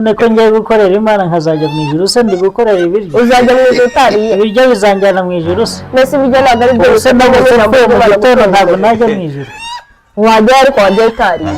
None ko ngiye gukorera Imana nkazajya mu ijuru se, ndi gukorera ibiryo? Uzajya mu ijuru utariye? Ibiryo bizanjyana mu ijuru se? Mbese ibiryo ntabwo ari byo Ubu se ndamutse mvuye mu gitondo ntabwo najya mu ijuru? Wajyayo, ariko wajyayo utariye.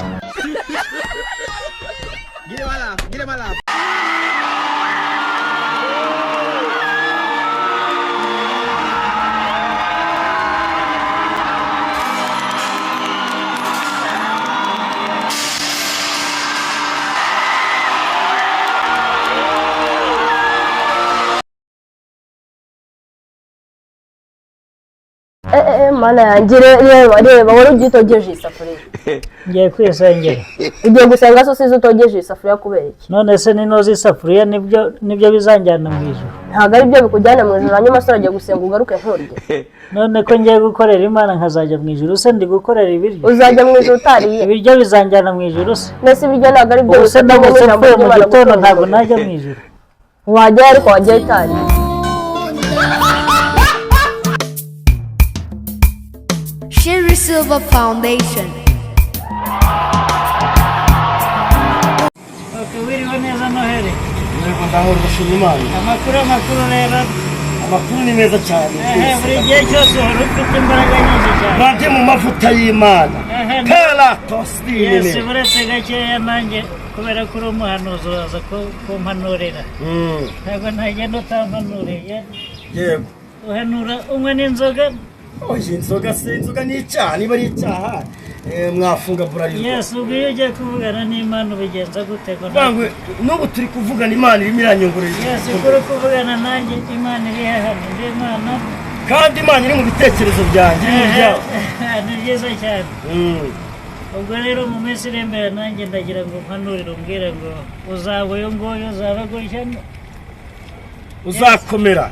Mana yanjye, reba reba, wari ugiye utogeje iyi safuriya. Ngiye kwisengera. Ugiye gusenga se usize utogeje iyi safuriya kubera iki? None se ninoza isafuriya nibyo bizanjyana mu ijuru? Ntabwo ari byo bikujyana mu ijuru. Hanyuma se uragiye gusenga ugaruke nturye? None ko ngiye gukorera Imana nkazajya mu ijuru se, ndi gukorera ibiryo? Uzajya mu ijuru utariye? Ibiryo bizanjyana mu ijuru se? Mbese ibiryo ntabwo ari byo Ubu se ndamutse mvuye mu gitondo ntabwo najya mu ijuru? Wajyayo, ariko wajyayo utariye. Sherrie Silver Foundation. Okay, wiriwe neza Noheli. Yego, ndahora, ndashima Imana. Amakuru rero? Amakuru ni meza cyane. Ehe, buri gihe cyose uhora ufite imbaraga nyinshi cyane. Bajye mu mavuta y'Imana. Ehe, Pera tositine. Yes, uretse gakeya nanjye kubera ko uri umuhanuzi uraza kumpanurira. Ntabwo ntagenda utampanuriye. Yego. Uhanura unywa n'inzoga? Oye, inzoga se, inzoga ni icyaha? Niba ari icyaha, mwafunga Bralirwa. Yes, ubwo iyo ugiye kuvugana n'Imana ubigenza gute ngo Bangwe, n'ubu turi kuvugana, Imana irimo iranyungurira. Yes, kuri kuvugana nanjye Imana iri he hano? Ndi Imana. Kandi Imana iri mu bitekerezo byanjye, iri mu byawe. Ni byiza cyane. Ubwo rero mu minsi iri imbere nanjye ndagira ngo mpanurire, umbwire ngo uzaba uyu nguyu, uzaba gutya. Uzakomera,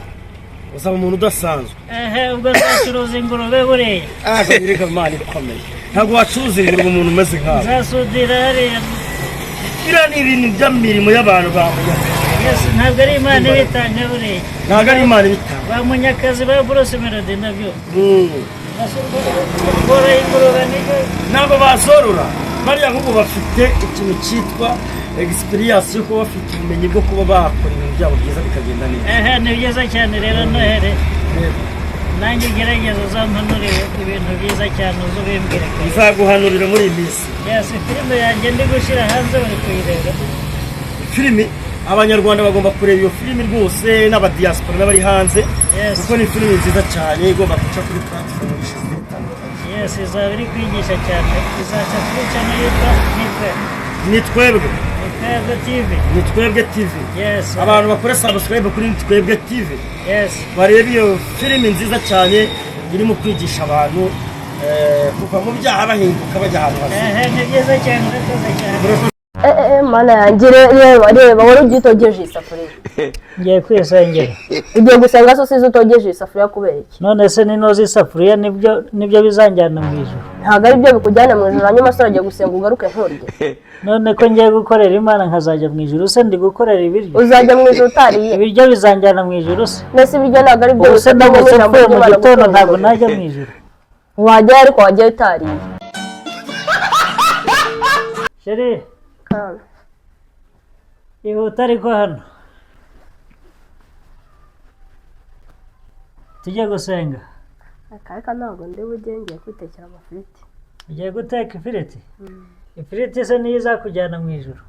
uzaba umuntu udasanzwe. Ehe, ubwo nzacuruza ingurube buriya? Ah, reka, Imana ikomeye, ntabwo wacuruza ingurube umuntu umeze nkawe. Nzasudira hariya? Biriya ni ibintu by'imirimo y'abantu ba Munyakazi. Yes, ntabwo ari Imana ibitanga buriya? Ntabwo ari Imana ibitanga. Ba Munyakazi, ba Bruce Melody nabyo boroye ingurube nibyo? Ntabwo bazorora bariya, nk'ubu bafite ikintu cyitwa experience yo kuba bafite ubumenyi bwo kuba bakora ibintu byabo byiza bikagenda neza. Ehe, ni byiza cyane rero Noheli. Nanjye ugerageze uzampanurire ibintu byiza cyane, uze ubimbwire kare. Nzaguhanurira muri iyi minsi. Yes, filime yanjye ndi gushyira hanze bari kuyireba. Filimi, Abanyarwanda bagomba kureba iyo filimi rwose, n'abadiaspora n'abari hanze, kuko ni filimi nziza cyane igomba guca kuri platform nyinshi zigiye zitandukanye. Yes, izaba iri kwigisha cyane, izaca kuri channel yitwa Nitwe. Ni Twebwe. Ni Twebwe TV. Ni Twebwe TV. Yes. Abantu bakore subscribe kuri Ni Twebwe TV, barebe iyo filimi nziza cyane irimo kwigisha abantu kuva mu byaha bahinduka bajya ahantu hazima. Ehe, ni byiza cyane, urakoze cyane. Mana yanjye, reba reba, wari ugiye utogeje iyi safuriya. Ngiye kwisengera. Ugiye gusenga se usize utogeje iyi safuriya kubera iki? None se ninoza isafuriya nibyo bizanjyana mu ijuru? Ntabwo ari byo bikujyana mu ijuru. Hanyuma se uragiye gusenga ugaruke nturye? None ko ngiye gukorera Imana nkazajya mu ijuru se, ndi gukorera ibiryo? Uzajya mu ijuru utariye? Ibiryo bizanjyana mu ijuru se? Mbese ibiryo ntabwo ari byo Ubu se ndamutse mvuye mu gitondo ntabwo najya mu ijuru? Wajyayo, ariko wajyayo utariye. Chérie, ihuta ariko hano tujye gusenga. Akareka, ntabwo ndi bujye, ngiye kwitekera amafiriti. Ugiye guteka ifiriti? Ifiriti se niyo izakujyana mu ijuru?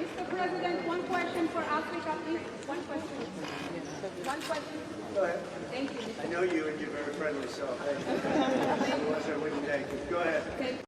Mr. President, one question for Africa, please. One question. One question. Thank you. I know you and you're very friendly, so hey, otherwise I wouldn't take it. Go ahead. Thank